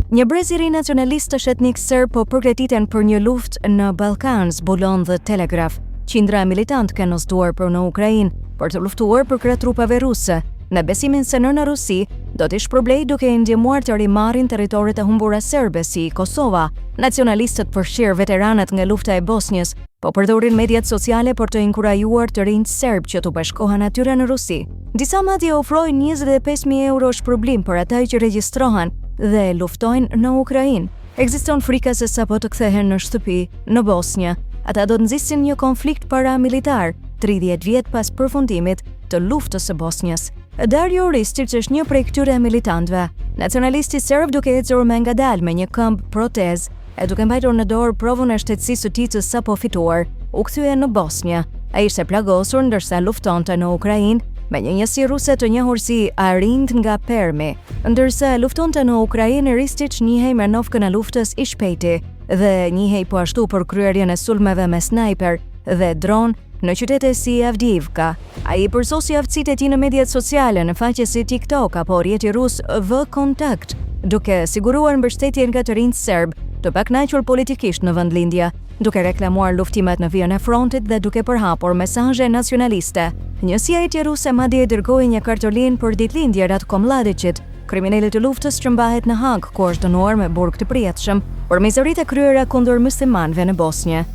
Një brez i ri nacionalistësh etnikë serbë po përgatiten për një luftë në Ballkan, zbulon The Telegraph. Qindra militantë kanë udhëtuar për në Ukrainë për të luftuar përkrah trupave ruse, me besimin se nëna Rusi do t'i shpërblejë duke i ndihmuar të rimarrin territoret e humbura serbe si Kosova. Nacionalistët përfshirë veteranët nga lufta e Bosnjës po përdorin mediat sociale për të inkurajuar të rinjtë serbë që t'u bashkohen atyre në Rusi. Disa madje ofrojnë 25.000 euro shpërblim për ata që regjistrohen dhe luftojnë në Ukrainë. Ekziston frika se sapo të kthehen në shtëpi, në Bosnjë, ata do të nxisin një konflikt paramilitar 30 vjet pas përfundimit të luftës së Bosnjës. Dario Ristić është një prej këtyre militantëve. Nacionalisti serb duke ecur me ngadalë me një këmbë protezë, e duke mbajtur në dorë provën e shtetësisë së tij të sapo fituar, u kthye në Bosnjë. Ai ishte plagosur ndërsa luftonte në Ukrainë me një njësi ruse të njohur si Arinjtë nga Permi. Ndërsa luftonte në Ukrainë, Ristić njihej me nofkën e luftës i shpejti dhe njihej po ashtu për kryerjen e sulmeve me snajper dhe dron në qytete si Avdiivka. Ai përsosi aftësitë e tij në mediat sociale, në faqe si TikTok apo rrjeti rus VKontakte, duke siguruar mbështetje nga të rinjtë serbë, të pakënaqur politikisht në vendlindje, duke reklamuar luftimet në vijën e frontit dhe duke përhapur mesazhe nacionaliste. Njësia e tij ruse madje i dërgoi një kartolinë për ditëlindje Ratko Mlladiqit, kriminelit të luftës që mbahet në Hagë, ku është dënuar me burg të përjetshëm për mizoritë e kryera kundër myslimanëve në Bosnjë.